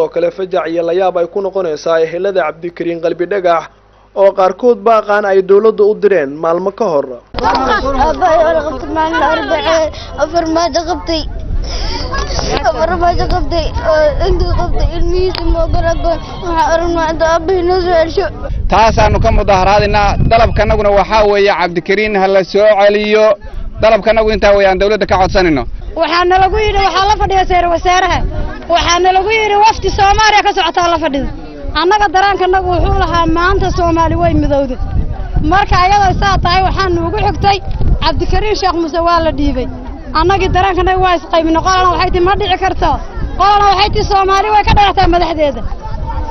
Kale fajac iyo layaab ay ku noqonaysaa ehelada Cabdikariin Qalbi Dhagax oo qaarkood baaqaan ay dowladda u direen maalmo ka hor. Aabbahay waa la qabtay maalin Arbacee, 4 maajo qabtay, 4 maajo qabtay oo intuu qabtay ilmihiisa ma ogola goon. Waxaan aragnaa inta aabbahay noo soo celsho. Taasaanu ka mudaharaadinaa. Dalabkanaguna waxaa weeye Cabdikariin ha la soo celiyo. Dalabkanagu intaa weeye aan dawladda ka codsanayno. Waxaana lagu yidhi waxaa la fadhiya seer wasaaraha, waxaana lagu yidhi wafdi Soomaaliya ka socotaa la fadhida. Annaga daraankanagu wuxuu lahaa maanta Soomaali way midowday. Marka ayadoo saa tahay, waxaanu ugu xigtay Cabdikariin Sheekh Muuse waa la dhiibay. Annagii daraankanaga waa isqaybino. Qolana waxay tihi ma dhici karto, qolana waxay tihi Soomaali way ka dhalataa madaxdeeda.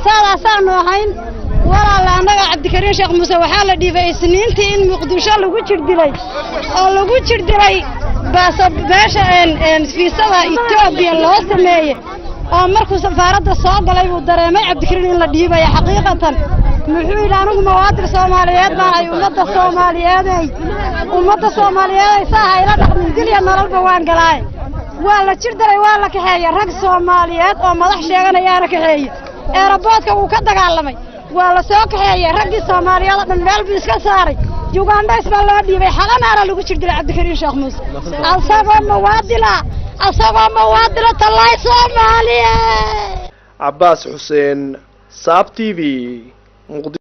Saadaasaanu ahayn walaala. Annaga Cabdikariin Sheekh Muuse waxaa la dhiibay Isniintii in Muqdisho lagu jir dilay oo lagu jir dilay baasa meesha fiisada Etoobiya loo sameeyey, oo markuu safaaradda soo galay buu dareemay Cabdikariin in la dhiibaya. Xaqiiqatan muxuu yidhi? Anigu muwaadin Soomaaliyeed baan ahay, ummadda Soomaaliyeedey, ummadda Soomaaliyeeday, saaha ila dhaqmin, dilya nololba waan galaaye. Waa la jir dilay, waa la kaxeeyey. Rag Soomaaliyeed oo madax sheeganayaana kaxeeye. Airportka wuu ka dagaalamay, waa la soo kaxeeyey. Raggii Soomaaliyeed oo dhan meel buu iska saaray. Ugandhays baa loo dhiibay. Xalanaana lagu jir dilay Cabdikariin Sheekh Muuse asagoo muwaadila, asagoo muwaadila. Tallaay Soomaaliya. Cabaas Xuseen, Saab TV, Muqdisho.